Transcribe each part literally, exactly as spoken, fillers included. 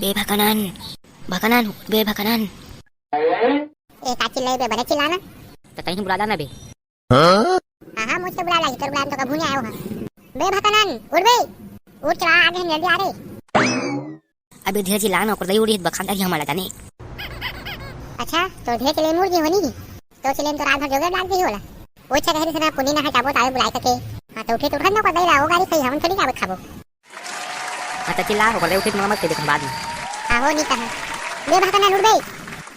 बे भकनन, भकनन, बे भकनन। ए, का चिल्लाए बे, बने चिल्लाना। त कहीं बुला लाना बे। हाँ, हाँ, मुझसे बुला लागी, तोर बुलाए तो कभू नहीं आयो है। बे भकनन, उठ बे, उठ चला, आ गे हम, जल्दी आ रे। अबे धीरे चिल्ला ना, ओकर दई उड़ी बखान दारी हमारा जाने। अच्छा, तो धीरे चिल्ले मुर्गी होनी ही, तो चिल्ले तो रात भर जोगे लाग गई होला। वो अच्छा कहे ना, पुनी ना है जाबो तावे बुलाए कके। हाँ, तो उठे तो उठन ना, ओकर दई ला, वो गारी सही, हम थोड़ी जाबो खाबो। हाँ, त चिल्ला, ओकर ले उठे त मत कहि देख बाद में। हाँ, हो, नी कहा। बे भकनन उठ बे।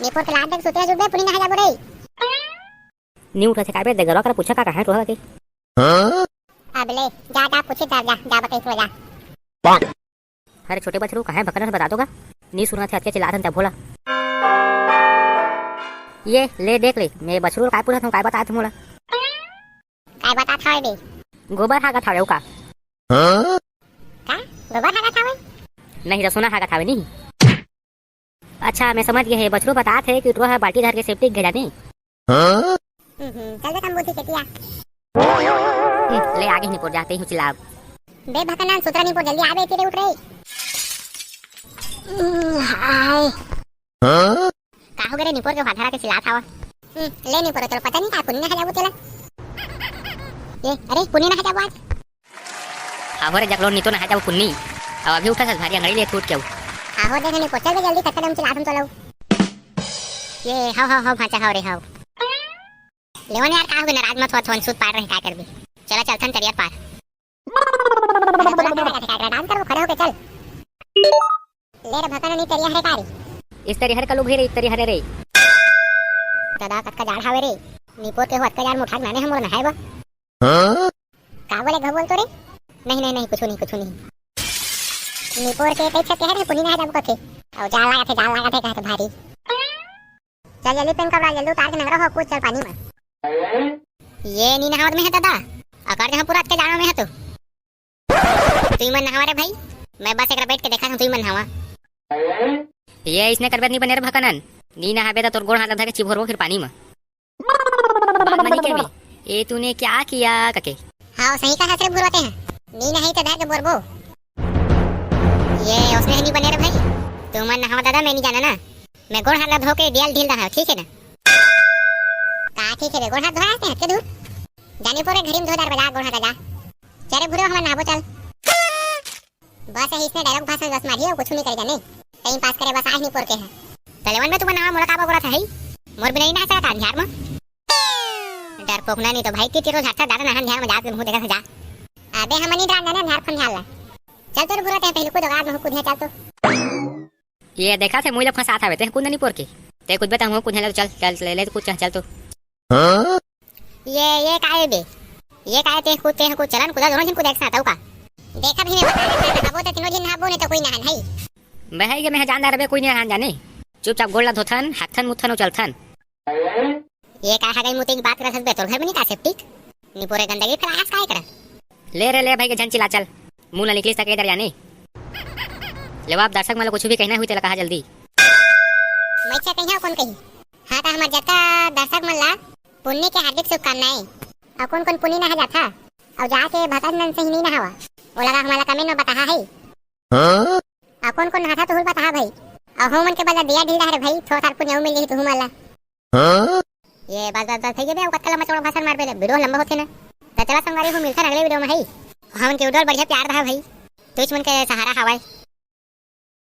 निपोर के लात देख सुते उठ बे, पुनी नहा जाबो रे। नी उठा से का बे, दे गरवा कर पूछा का कहाँ टोहा के। अब ले, जा, जा, पूछे जा, जा, जा, बताई तू जा। अरे छोटे बछरू, कहाँ भकनन बता दोगा? नी सुना थे, अतके चिल्ला रहे त भोला। ये, ले देख ले, मैं बछरू काय पूछत हूँ, काय बतात हूँ मोला? काय बतात हवे बे? गोबर हागत हवे, का? हाँ? का? गोबर हागत हवे? नहीं, रसोना हागत हवे, नहीं। अच्छा, मैं समझ गया है, बछरू बतात है कि टुआ ह बाल्टी धर के सेप्टिक गे जाने। हाँ? हम्म, हम्म, चल बे, कम बुद्धि के तिया। हम्म, ले आगे निपोर जाते ही चिल्लाब। बे भकनन, सुतरा निपोर, जल्दी आबे, तेरे उठ रे। हम्म, हाय। हाँ? का हो गे रे निपोर के हाथ धरा के चिल्लात हवा? हम्म, ले निपोर, तोला पता नहीं का पुन्नी नहा जाबो तेला। ए, अरे पुन्नी नहा जाबो आज। आहो रे जकलोन, नी तो नहा जाबो पुन्नी। अब अभी उठा सस भारी अंगड़ी ले उठ के आऊ। आहो दे निपोर, चल बे जल्दी, कतका दम चिल्लात हूँ तोला। ये, हाव, हाव, हाव, भांचा, हाव रे, हाव। लेवन यार, का हो गे, नाराज मत हो, थोन सूत पार रहे, का करबे? चला चलथन तरिया पार। तोला का लगा थे, का डांस करबो, खड़े होके चल। ले रे भकनन, ई तरिया हरे का रे? इस तरिया हरे का लोग हे रे, इस तरिया हरे रे। दादा, कतका जाड़ हावे रे। निपोर के हो, अतका जाड़ में उठा के लाने हम मोर नहाए बर। हाँ? का बोले घ बोल तो रे? नहीं, नहीं, नहीं, कुछ नहीं, कुछ नहीं। निपोर के कई छत हरे, पुनी नहा जाबो कथे। अउ जाड़ लागत हे, जाड़ लागत हे, कहत भारी। चल जल्दी पेन कपड़ा जल्दी उतार के नंगरा हो, कूद चल पानी में। ये नी नहावत में है दादा, अकर जहाँ पूरा अतके जाड़ो में है तो। तुई मन नहावा रे भाई, मैं बस एकरा बैठ के देखा था, तुई मन नहावा। ये इसने करबे नी बने रे भकनन, नी नहाबे त तोर गोड़ हाथ ला धर के चिभोरबो फिर पानी में। बात मनी के बे, ए तूने क्या किया कके। हाँ, सही कहा रे भुरवा ते हैं। नी नहीं तो धर के बोरबो। ये उसने नहीं बने रे भाई। तुमन नहाओ दादा, मैं नहीं जाना ना। मैं गोड़ हाथ ला धो के दियाल ढील रहा हूँ, ठीक है ना? का ठीक है बे, गोड़ हाथ धोया ते हट के दूर। जानी पोरे घरी में धो दार बजा, गोड़ हाथ ला जा। चल रे भुरवा, हमन नहाबो चल। बस यही इसने डायलॉग भाषण बस मारिए, कुछ नहीं करे जाने। टाइम पास करे बस, आज नहीं पोर के है। तलेवन में तुमन नहावा, मोला का बगोरा था है? मोर बिना ही नहा सकता अंधियार में। डरपोक ना, नहीं तो भाई तीती रोज हटता दादा नहान झार में जात मुंह देखा जा। अबे हम नहीं डरान जाने अंधार फन झाला। चल तोर बुरा ते पहले कूद, बाद में कूद है, चल तो। ये देखा थे मुइला फंसा था बेटे कूद नहीं पोर के। ते कूद बेटा हम कूद है, चल चल ले ले कूद चल तो। ये ये काहे बे? ये काहे ते कूद ते कूद चलन कूदा दोनों दिन कूद एक साथ आऊ का? देखा भी नहीं बता रहा था, अब वो तो तीनों दिन नहाबो नहीं तो कोई नहान है। बहई के मैं जान रहे कोई नहीं नहान जाने। चुपचाप गोड़ ला धोथन, हाथन मुथन और चलथन। ये का हगई मुते की बात करत हस बे? तोर घर में नहीं का सेप्टिक? निपोरे गंदगी फैलायस काय करत? ले रे ले भाई के झन चिल्ला चल। मुंह ना निकलिस तक इधर जाने। ले बाप दर्शक मन ला कुछ भी कहना हुई तेला कहा जल्दी। मैं अच्छा कहिया कौन कही? हाँ त हमर जतका दर्शक मन ला पुन्नी के हार्दिक शुभकामनाएं। और कौन कौन पुन्नी नहा जाथा? और जाके भकत नन से ही नहीं नहावा। वो लगा हमारा कमेंट में बताहा है। हाँ? आ कौन कौन नहाथा तुहू ल बताहा भाई। आ हो मन के बदला दिया ढील रहा रे भाई, थोड़ा सार पुनिया मिल जाही तुहू मन ला। हाँ? ये बस बस बस भैया बे, कतका लंबा चौड़ा भाषण मारबे ले, वीडियो लंबा होथे ना। त चला संगवारी हो, मिलथन अगले वीडियो में है। हमन के उडोल बढ़िया प्यार रहा भाई, तुझ मन के सहारा हवाए।